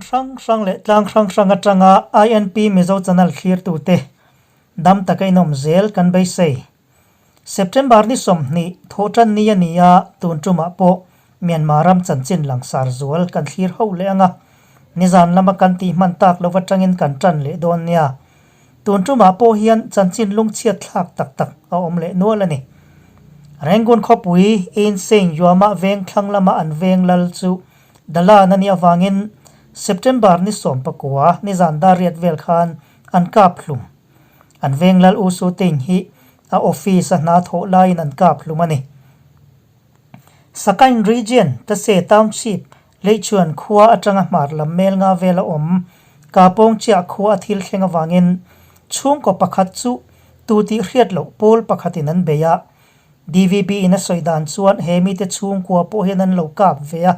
hrang hrang leh tlang hrang hrang atanga INP Mizo Channel thlirtute dam taka inawm zel kan beisei. September ni 20 thawhtan ni a ni a, tun tumah pawh Myanmar ram chanchin langsar zual kan thlir ho leh ang a, nizan lama kan tih hman tak lo atangin kan tan leh dawn nia. Tun tumah pawh hian chanchin lungchhiat thlak tak tak a awm leh nual a ni. Rangoon khawpui Insein Yuama veng thlang lama an veng lal chu Dalan a nih avangin September ni 19 nizan dar riat vel khan an kap hlum. An veng lal U Su Ting hi a office a hna thawh laiin an kap hlum a ni. Sakain Region, Tase Township, Leichuan khua atanga hmar lam mel nga vela awm Kapawng chiah khua a thil thleng avangin chhungkaw pakhat chu tu tih hriat loh pawl pakhatin an bei a. DVB in a sawi dan chuan he mite chhungkua pawh hian an lo kap ve a,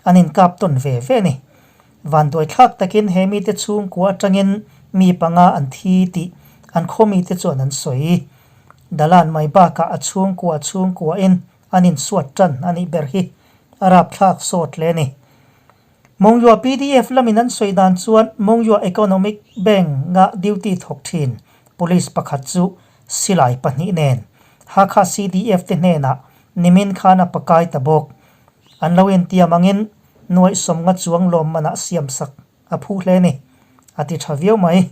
an inkap tawn ve ve a ni. Vanduaithlak takin he mite chhungkua atangin mi panga an thi tih an khaw mite chuan an sawi. Dalan mai bakah a chhungkua chhungkuain an insuat tan a nih ber hi a rapthlak sawt hle a ni. Mongyua pdf lamin an sawi dan chuan Mongyua Economic Bank-a duty thawk thin police pakhat chu silai pahnih nen Hakha CDF te hnenah nimin khan a pakai ta bawk. An lo intiam angin nuaih sawmnga chuang lawm manah siamsak a phu hle a ni, a ti tha viau mai.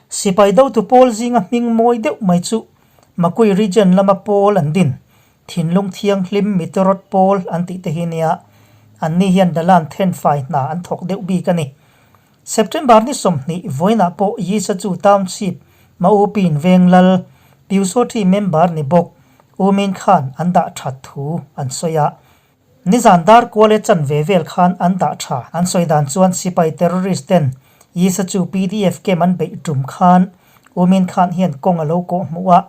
Sipai dotu pawl zinga hming mawi deuh mai chu Makui Region lama pawl an din, Thinlung Thianghlim Miterawt Pawl an tih te hi nia, anni hian Dalan thenfai hna an thawk deuh bik a ni. September ni 20 vawiinah pawh Yisachu Township Maupin Veng Lal, Pyusawthi member ni bawk U Min Khan an dah that thu an sawi a. Nizan dar kual e chanve vel khan an dah tha. An sawi dan chuan sipai terrorist ten Yisachu pdf camp an beih tum khan U Min Khan hian kawng a lo kawh hmuh a,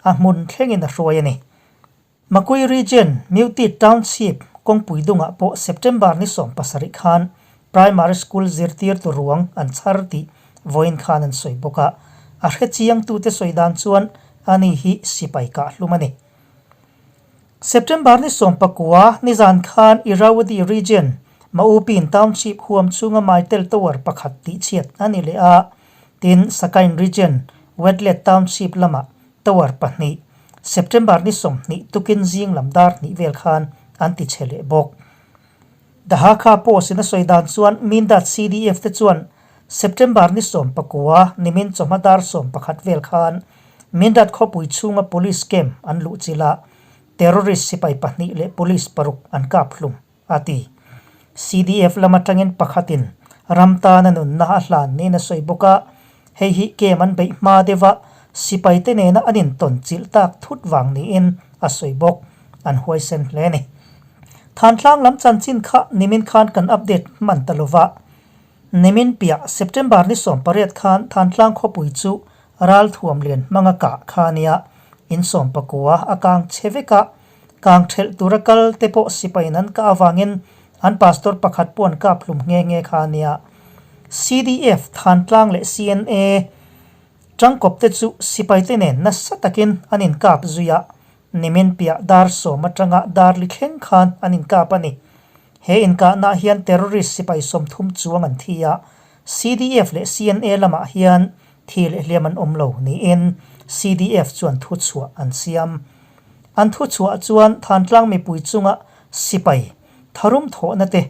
a hmun thlengin a hruai a ni. Makui Region, Mewtit Township kawngpui dungah pawh September ni 17 khan Primary School zirtirtu ruang an chhar tih vawiin khan an sawi bawk a, a hrechiangtute sawi dan chuan ani hi sipai kah hlum a ni. September ni 19 nizan khan Irrawaddy Region, Maupin Township huam chhunga Mytel Tower pakhat tihchhiat a ni leh a, tin Sakain Region, Wetlet Township lamah Tower pahnih, September ni 20 tukin zing lam dar hnih vel khan an ti chhe leh bawk. The Hakha Post in a sawi dan chuan Mindat CDF te chuan September ni 19 nimin chawhma dar 11 vel khan Mindat khawpui chhunga police camp an luh chilh a, terrorist sipai pahnih leh police paruk an kap hlum, a ti. CDF lam atangin pakhatin ram tana nunna a hlan niin a sawi bawk a, hei hi camp an beih hma deuh a, sipai te nena an intawn chilh tak thut vang niin a sawi bawk. An huaisen hle a ni. Thantlang lam chanchin kha nimin khan kan update hman ta lova. Nimin piah September ni 18 khan Thantlang khawpui chu ral thuam lian hmanga kah kha a nia, in 19 a kang chhe vek a, kang thelh tura kal te pawh sipaiin an kah avangin an pastor pakhat pawh an kap hlum nghe nghe kha a nia. CDF, Thantlang leh CNA tangkawp te chu sipaite nen nasa takin an inkap zui a, Nimin piah dar sawm atanga dar li thleng khan an inkap a ni. He inkahnaah hian terrorist sipai 30 chuang an thi a, CDF leh CNA lamah hian thi leh hliam an awm lo niin CDF chuan thuchhuah an siam. An thuchhuah chuan Thantlang mipui chunga sipai tharum thawhna te,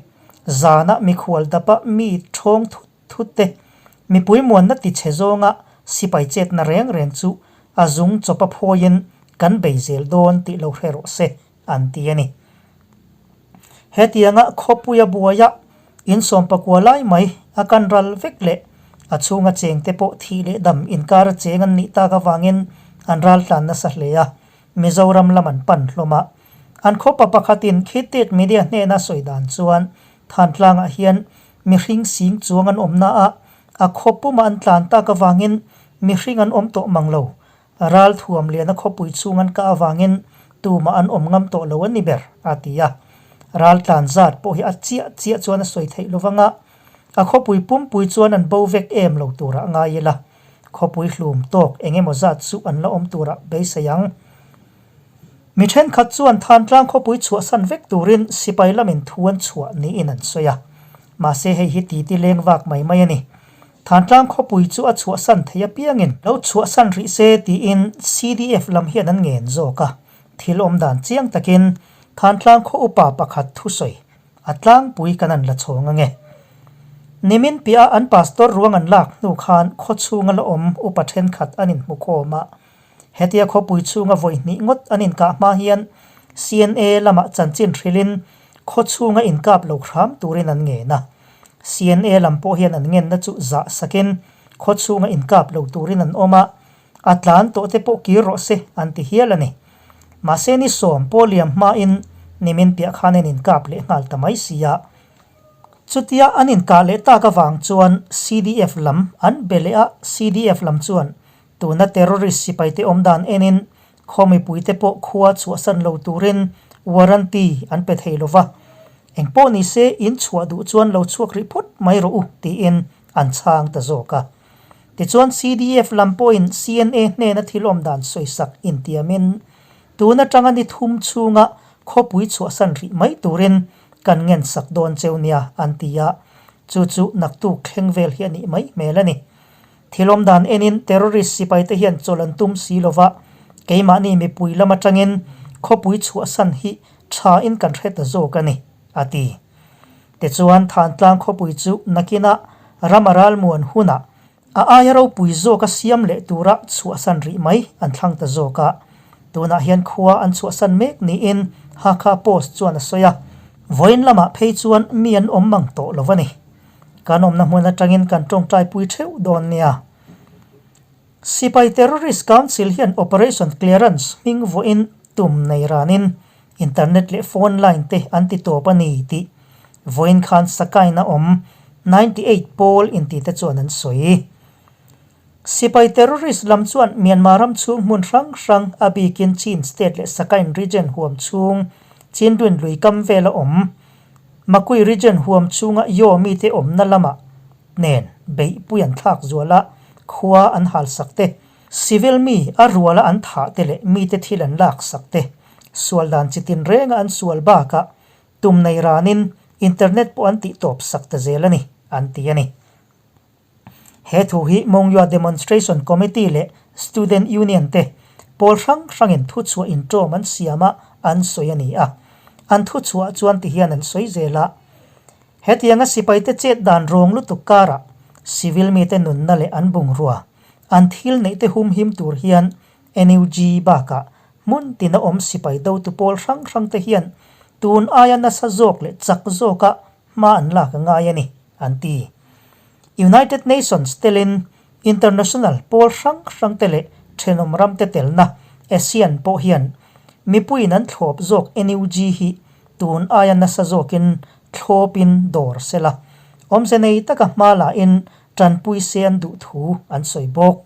zana mikhual dapa mi thawng thut thut te, mipui muanna tichhe zawnga sipai chetna reng reng chu a zung chawpa phawiin kan bei zel dawn tih lo hre rawh se, an ti a ni. Hetianga khawpuia buaia in 19 lai mai a kan ral vek leh a chhunga chengte pawh thih leh dam inkara cheng an nih tak avangin an ral tlan nasa hle a, Mizoram lam an pan hlawm a. An khawpa pakhatin Khitit Media hnena sawi dan chuan Thantlangah hian mihring sing chuang an awmna a, a khaw puma an tlan tak avangin mihring an awm tawh mang lo. Ral thuam liana khawpui chhung an kah avangin tumah an awm ngam tawh lo a ni ber, a ti a. Ral tlan zat pawh hi a chiah chiah chuan a sawi theih lovang a, a khawpui pumpui chuan an bo vek em lo turah ngai ila, khawpui hlum tawk eng emaw zat chu an la awm turah beisei ang. Mi thenkhat chuan Thantlang khawpui chhuahsan vek turin sipai lamin thu an chhuah niin an sawi a. Mahse hei hi titi leng vak mai mai a ni. Thantlang khawpui chu a chhuahsan thei apiangin lo chhuahsan rih se tiin CDF lam hian an ngen zawk a. Thil awm dan chiang takin Thantlang khaw upa pakhat thusawi a tlangpui kan an la chhawng ange. Nimin piah an pastor ruang an lak hnu khan khaw chhunga la awm upa thenkhat an inhmu khawm a. Hetia khawpui chhunga vawi hnih ngawt an inkah hma hian CNA lamah chanchin hrilhin khaw chhunga inkap lo hram turin an ngen a. CNA lam pawh hian an ngenna chu zah sakin khaw chhunga inkap lo turin an awm a, a tlan tawh te pawh kir rawh se an ti hial a ni. Mahse ni sawm pawh liam hmain nimin piah khan an inkap leh nghal ta mai si a. Chutia an inkah leh tak avang chuan CDF lam an be leh a, CDF lam chuan tuna terrorist sipaite awm dan enin khaw mipuite pawh khua chhuahsan lo turin warranty an pe thei lo va, engpawh ni se in chhuah duh chuan lo chhuak rih phawt mai rawh u tiin an chhang ta zawk a. Tichuan CDF lam pawhin CNA hnena thil awm dan sawisak intiamin tun atanga ni thum chhunga khawpui chhuahsan rih mai turin kan ngensak dawn cheu nia an ti a, chu chu naktuk thleng vel hi a nih mai hmel a ni. Thil awm dan enin terrorist sipaite hian chawlh an tum si lova, keimahni mipui lam atangin khawpui chhuahsan hi tha in kan hre ta zawk a ni, a ti. Tichuan, Thantlang khawpui chu nakinah ram a ralmuan hunah a aia ropui zawka siam leh tura chhuahsan rih mai an thlang ta zawk a. Tunah hian khua an chhuahsan mek niin Hakha Post chuan a sawi a. Vawiin lamah phei chuan mi an awm mang tawh lo a ni. Kan awmna hmun atangin kan tawngtaipui theuh dawn nia. Sipai Terrorist Council hian Operation Clearance hming vawiin tum nei ranin Internet leh phone line te an ti tawp a ni tih vawiin khan Sakaina awm 98 pawl inti te chuan an sawi. Sipai terrorist lam chuan Myanmar ram chhung hmun hrang hrang a bikin Chin state leh Sakain region huam chhung Chindwin lui kam vela awm Makui region huam chhunga Yaw mite awmna lamah nen beihpui an thlak zual a, khua an halsak te. Civil mi a ruala an thah te leh mite thil an lak sak te, sual dan chi tin renga an sual bakah tum nei ranin internet pawh an tih tawp sak ta zel a ni, an ti a ni. He thu hi Mongyua Demonstration Committee leh Student Union te pawl hrang hrangin thuchhuah inṭawm an siam a, an sawi a ni a. An thuchhuah chuan tihian an sawi zel a. Hetianga sipaite chet dan rawng lutuk karah civil mite nunna leh an bungrua, An thil neihte humhim tur hian NUG bakah hmun tina awm sipai dotu pawl hrang hrangte hian tun aia nasa zawk leh chak zawka hma an lak a ngai a ni, an ti. United Nations telin international pawl hrang hrangte leh thenawm ramte telna ASEAN pawh hian mipuiin an thlawp zawk NUG hi tun aia nasa zawkin thlawpin dawr sela awmze nei taka hma lahin Tanpui se an duh thu an sawi bawk.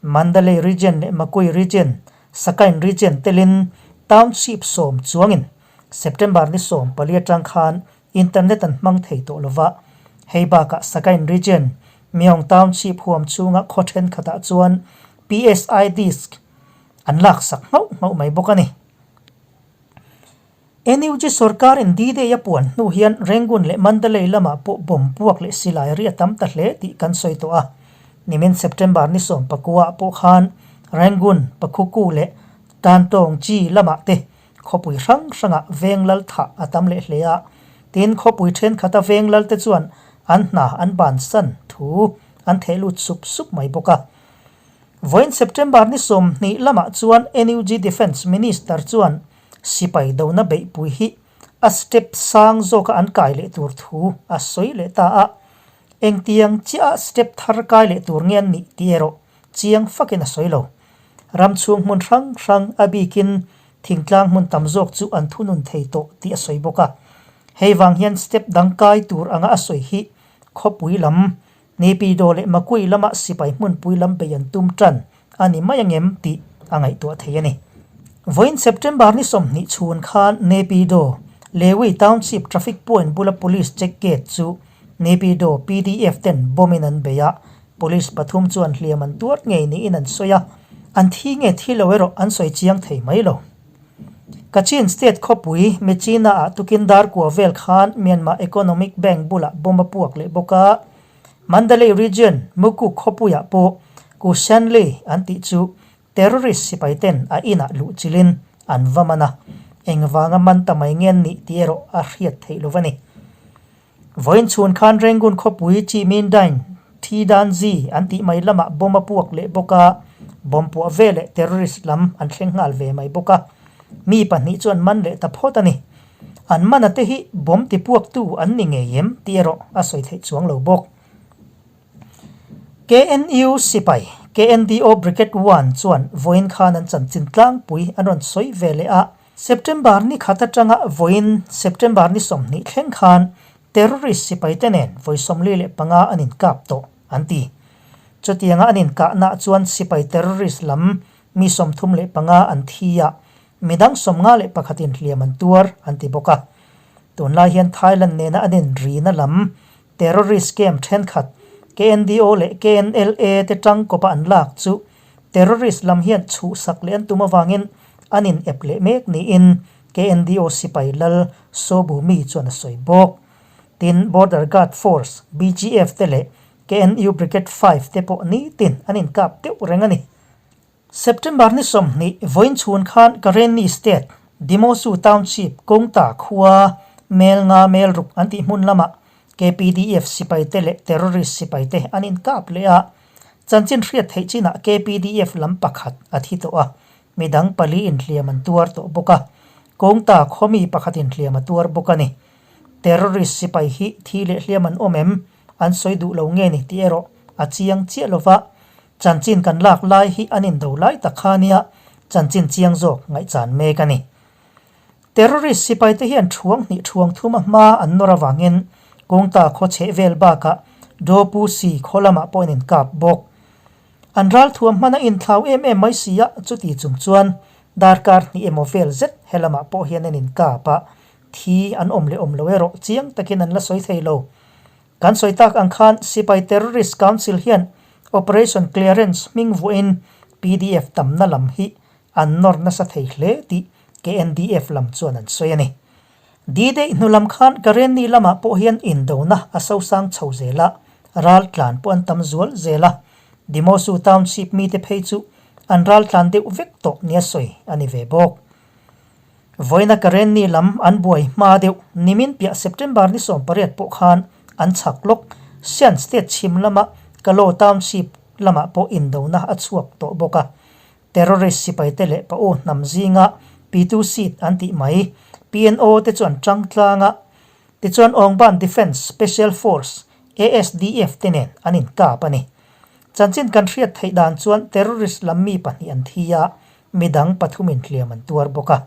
Mandalay Region leh Makui Region, Sakain Region telin township sawm chuangin September ni 14 atang khan internet an hmang thei tawh lova. Hei bakah Sakain Region, Myaung Township huam chhunga khaw thenkhatah chuan PSI disc an laksak nghauh nghauh mai bawk a ni. NUG sorkarin D-Day a puan hnu hian Rangoon leh Mandalay lamah pawh bomb puak leh silai ri a tam ta hle tih kan sawi tawh a. Nimin September ni 19 ah pawh khan Rangoon, Pakhuku leh Tantawng Chi lamah te khawpui hrang hrangah veng lal thah a tam leh hle a. Tin, khawpui thenkhat a veng lal te chuan an hna an bansan thu an theh lut sup sup mai bawk a. Vawiin September ni 20 lamah chuan NUG Defence Minister chuan Sipai dona beihpui hi a step sang zawka an kai leh tur thu a sawi leh ta a, engtiang chiah a step thar kai leh tur nge an nih tih erawh chiang fakin a sawi lo. Ram chhung hmun hrang hrang a bikin thingtlang hmun tam zawk chu an thunun thei tawh tih a sawi bawk a. Hei vang hian step dang kai tur anga a sawi hi khawpui lam Naypyidaw leh Makui lama sipai hmunpui lam bei an tum tan a ni mai angem tih a ngaihtuah thei a ni. Vawiin September ni 20 chhun khan Naypyidaw, Lewi Township Traffic Point bula Police check gate chu Naypyidaw PDF ten bomb in an bei a, Police pathum chuan hliam an tuar ngei niin an sawi a, an thi nge thi lo erawh an sawi chiang thei mai lo. Kachin State khawpui Myitkyina-ah tukin dar kua vel khan Myanmar Economic Bank bulah bomb a puak leh bawk a. Mandalay Region Mukuk khawpuiah pawh Ku Shanley an tih chu terrorist sipai ten a inah luh chilhin an va man a, engvanga man ta mai nge an nih tih erawh a hriat theih lo va ni. Vawiin chhun khan Rangoon khawpui Chi Min Dain Thi Dan Zi an tih mai lamah bomb a puak leh bawk a, bomb puah ve leh terrorist lam an thleng nghal ve mai bawk a, mi pahnih chu an man leh ta phawt a ni. An mana te hi bomb tipuaktu an ni ngei em tih erawh a sawi theih chuang lo bawk. KNU sipai, KNDO Brigade One chuan vawiin khan an chanchin tlangpui an rawn sawi ve leh a, September ni khat atanga vawiin September ni 20 thleng khan terrorist sipaite nen vawi 45 an inkap tawh, an ti. Chutianga an inkahnaah chuan sipai terrorist lam mi 35 an thi a, midang 51 in hliam an tuar, an ti bawk a. Tunlai hian Thailand nena an inrina lam Terrorist camp thenkhat KNDO leh KNLA te tangkawpa an lak chu terrorist lam hian chhuhsak leh an tum avangin an in ep leh mek niin KNDO sipai lal Saw Bu Mi chuan a sawi bawk. Tin, Border Guard Force, BGF, te leh KNU Brigade 5 te pawh nitin an inkap deuh reng a ni. September ni 20 vawiin chhun khan Karenni State, Dimosu Township, Kawngta khua mel nga mel ruk an tih hmun lamah KPDF sipaite leh terrorist sipaite an inkap leh a, chanchin hriat theih chinah KPDF lam pakhat a thi tawh a, midang pali inhliam an tuar tawh bawk a, Kawngta khaw mi pakhat inhliam a tuar bawk a ni. Terrorist sipai hi thi leh hliam an awm em? An sawi duh lo nge ni tih erawh a chiang chiah lo va, Chanchin kan lak lai hi an indo lai tak kha nia chanchin chiang zawk ngaihchan mek a ni. Terrorist sipaite hian thuang hnih thuang thum a hma an nawr avangin Kawngta khaw chheh vel bakah Dopu Si khaw lamah pawh an inkap bawk. An ral thuam hman a inthlau em em mai si a, chuti chung chuan darkar hnih emaw vel zet he lamah pawh hian an inkap a, thi an awm leh awm lo erawh chiang takin an la sawi thei lo. Kan sawi tak ang khan Sipai Terrorist Council hian Operation Clearance hming vuahin pdf tamna lam hi an nawr nasa thei hle tih KNDF lam chuan an sawi a ni. D-Day hnu lam khan Karenni lamah pawh hian indona a sosang chho zel a, ral tlan pawh an tam zual zel a. Dimosu Township mite phei chu an ral tlan deuh vek tawh nia sawi a ni ve bawk. Vawiina Karenni lam an buai hma deuh nimin piah September ni 18 pawh khan an chhak lawk Shan State chhim lama Kalaw Township lamah pawh indona a chhuak tawh bawk a. Terrorist sipaite leh Pa-u hnam zinga P2 seat an tih mai PNO te chu an tang tlang a, tichuan Aungban Defence Special Force, ASDF, te nen an inkap a ni. Chanchin kan hriat theih dan chuan terrorist lam mi pahnih an thi a, Midang pathumin hliam an tuar bawk a.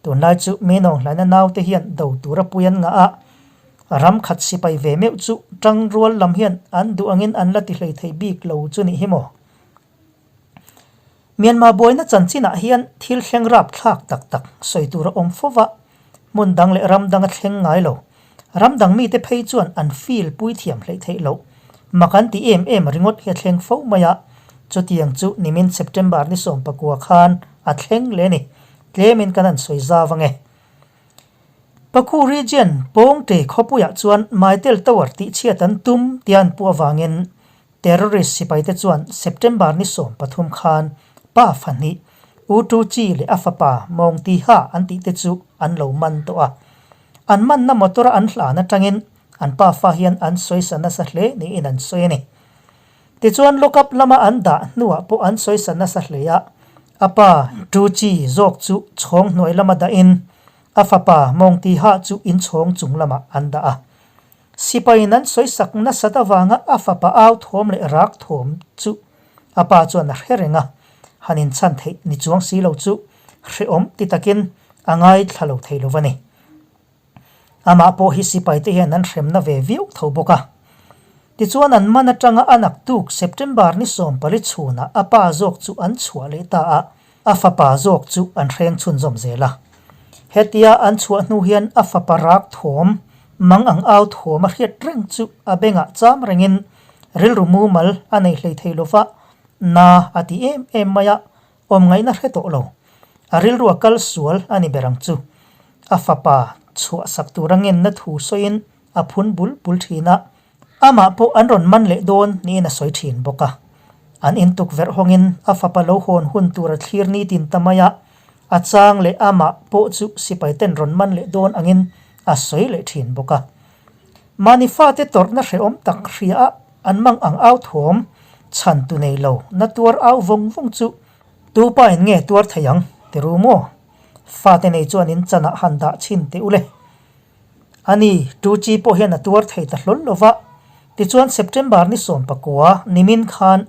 Tunlai chu Minawng hlaina naute hian do tura pui an ngah a, ram khat sipai ve meuh chu tangrual lam hian an duh angin an la ti hlei thei bik lo chu nih hi maw? Myanmar buaina chanchinah hian thil thleng rapthlak tak tak sawi tur a awm fo va, hmun dang leh ram dang a thleng ngai lo. Ram dang mite phei chuan an feel pui thiam hleih theih loh. Mak an ti em em ringawt hi a thleng fo mai a, chutiang chu nimin September ni 19 khan a thleng leh a ni. Tlemin kan han sawi zau ange. Paku region Pawngte khawpuiah chuan Mytel Tower tihchhiat an tum tia an puh avangin Terrorist sipaite chuan September ni 13 khan pa fahnih U Tu Chi leh a fapa Mawng Ti Ha an tihte chu an lo man tawh a. An manna motor a an hlan atangin an pafa hian an sawisa nasa hle niin an sawi a ni. Tichuan lockup lama an dah hnuah pawh an sawisa nasa hle a, a pa Tu Chi zawk chu chhawng hnuai lama dahin a fapa Mawng Ti Ha chu inchhawng chung lamah an dah a. Sipaiin an sawisak nasat avanga a fapa au thawm leh rak thawm chu a pa chuan a hre reng a, han inchhan theih ni chuang si lo chu hrehawm ti takin a ngaithla lo thei lo va ni. Amah pawh hi sipaite hian an hremna ve viau tho bawk a. Tichuan an man atanga a naktuk September ni 14 chhunah a pa zawk chu an chhuah leh ta a, a fapa zawk chu an hreng chhunzawm zel a. Hetia an chhuah hnu hian a fapa rak thawm, mang ang au thawm a hriat reng chu a bengah cham rengin rilru mumal a nei hlei thei lo va, na a ti em em mai a, awm ngaihna hre tawh lo. A rilru a kal sual a ni ber ang chu. A fapa chhuah sak tura ngenna thu sawiin a phun bul bul thin a, amah pawh an rawn man leh dawn niin a sawi thin bawk a. An in tukverh hawngin a fapa lo hawn hun tur a thlir nitin ta mai a, a chang leh amah pawh chu sipai ten rawn man leh dawn angin a sawi leh thin bawk a. Mahni fate tawrhna hrehawm tak hria a an mang ang au thawm chhan tu nei lo na tuar au vawng vawng chu tu pa in nge tuar thei ang ti ru maw? Fate nei chuan in chanah han dah chhin teh u le. Ani, tu chi pawh hian a tuar thei ta hlawl lo va. Tichuan September ni 19 nimin khan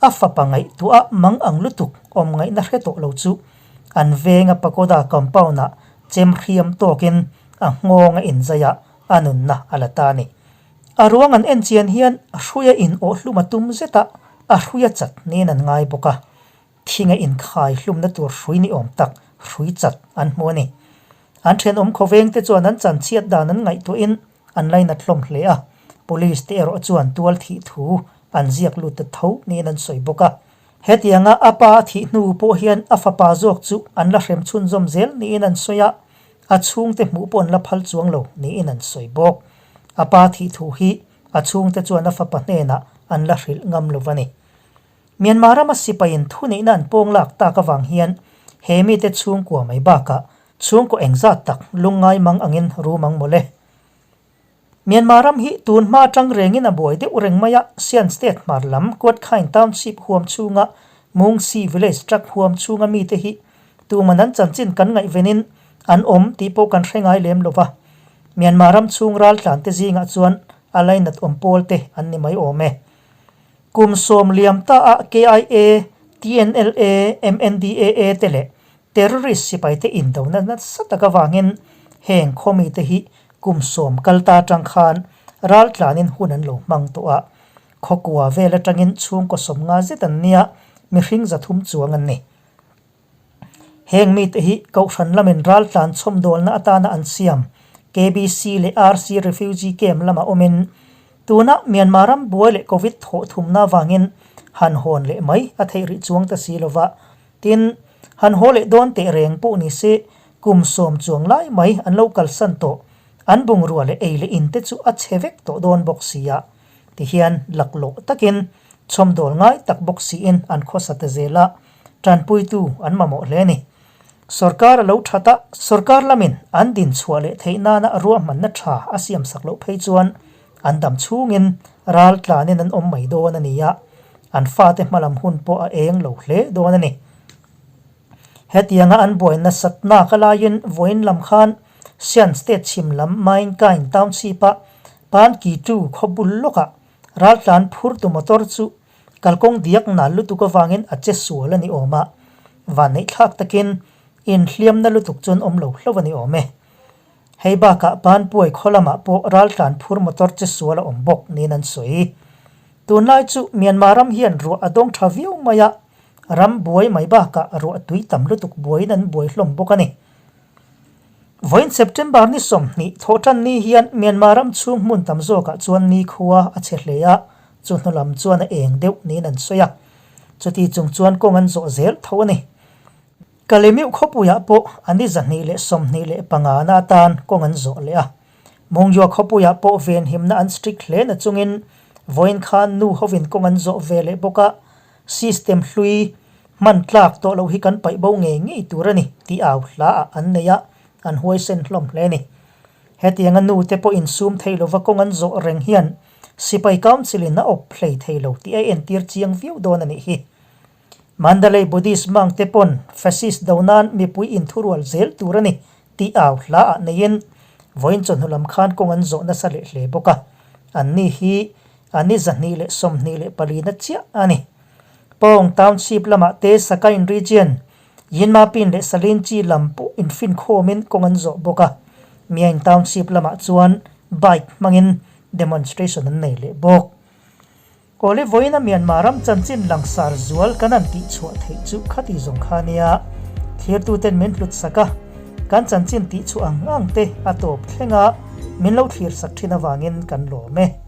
a fapa ngaihtuah mang ang lutuk awm ngaihna hre tawh lo chu an venga pagoda compound ah chem hriam tawkin a nghawng a inzai a, a nunna a la ta a ni. A ruang an en chian hian hruia in awh hlum a tum zet a, a hruia chat niin an ngai bawk a. Thinga inkhai hlumna tur hrui ni awm tak hrui chat an hmu a ni. An thenawm khawveng te chuan an chanchhiat dan an ngaihtuahin an lainat hlawm hle a, Police te erawh chuan tual thih thu an ziak lut ta tho niin an sawi bawk a. Hetianga a pa a thih hnu pawh hian a fapa zawk chu an la hrem chhunzawm zel niin an sawi a, a chhungte hmuh pawh an la phal chuang lo niin an sawi bawk. A pa thih thu hi a chhungte chuan a fapa hnenah an la hrilh ngam lo a ni. Myanmar rama sipaiin thuneihna an pawng lak tak avang hian he mite chhungkua mai bakah chhungkaw engzat tak lungngai mang angin rum ang mawle. Myanmar ram hi tun hma atang rengin a buai deuh reng mai a, Sian State hmar lam Kuatkhain Township huam chhunga Mungsi Village truck huam chhunga mite hi tuman an chanchin kan ngaihvenin an awm tih pawh kan hre ngai lem lo va. Myanmar ram chhung raltlante zingah chuan a lainat awm pawl te an ni mai awm e. Kum sawm liam ta ah KIA, TNLA, MNDAA te leh Terrorist sipaite indona nasa tak avangin heng khawmite hi kum sawm kal ta atang khan raltlanin hun an lo hmang tawh a, khawkua vel atangin chhungkaw sawmnga zet an nia, mihring 300 chuang an ni. Heng mite hi Kohhran lamin raltlan chhawmdawlna atana an siam KBC leh RC Refugee Camp lamah awmin tuna Myanmar ram buai leh Covid thawh thumna avangin han hawn leh mai a theih rih chuang ta si lova. Tin, han haw leh dawn teh reng pawh ni se kum sawm chuang lai mai an lo kalsan tawh, an bungrua leh ei leh in te chu a chhe vek tawh dawn bawk sia. Tihian laklawh takin chhawmdawl ngai tak bawk siin an khawsa ta zel a. Tanpuitu an mamawh hle a ni. Sorkar a lo that a, sorkar lamin an din chhuah leh theih nana ruahmanna tha a siam sak loh phei chuan an dam chhungin ral tlanin an awm mai dawn a ni a, an fate hmalam hun pawh a eng lo hle dawn a ni. Hetianga an buai nasat nak a laiin vawiin lam khan Sian State chhim lam Mainkain Township-a Pankyitu khaw bul lawkah raltlan phurtu motor chu Kalkawng diak nal lutuk avangin a che sual a ni awm a, vanneih thlak takin inhliamna lutuk chuan awm lo hlauh a ni awm e. Hei bakah Panpuai khaw lamah pawh raltlan phur motor che sual a awm bawk niin an sawi. Tunlai chu Myanmar ram hian ruah a dawng tha viau mai a, ram buai mai bakah ruah tui tam lutuk buaiin an buai hlawm bawk a ni. Vawiin September ni 20 thawhtan ni hian Myanmar ram chhung hmun tam zawkah chuan nikhua a chhe hle a, chu hnu lam chuan a eng deuh niin an sawi a, chuti chung chuan kawng an zawh zel tho a ni. Kalemiuh khawpuiah pawh a ni 225 na atan kawng an zawh leh a, Mungyua khawpuiah pawh venhimna an strict hle na chungin vawiin khan nu hovin kawng an zawh ve leh bawk a, system hlui hman tlak tawh loh hi kan paih bo ngei ngei tur a ni tih au hla ah an nei a, an huaisen hlawm hle a ni. Hetianga nu te pawh insum thei lova kawng an zawh reng hian Sipai Council in a awp hlei thei lo tih a entir chiang viau dawn a nih hi. Mandalay Buddhist monk te pawn Fascist do nan mipui inthurual zel tur a ni tih au hla ah neiin vawiin chawhnu lam khan kawng an zawh nasa leh hle bawk a, an ni hi a ni 224 na chiah a ni. Pawng Township lamah te Sakain Region, Yinmapin leh Salinchi lam pawh infinkhawmin kawng an zawh bawk a, Myaing Township lamah chuan bike hmangin demonstration an nei leh bawk. Awle vawiina Myanmar ram chanchin langsar zual kan han tihchhuah theih chu khati zawng kha nia, thlirtuten min hlut sak a, kan chanchin tihchhuah ang ang te a tawp thleng a, min lo thlir sak thin avangin kan lawm e.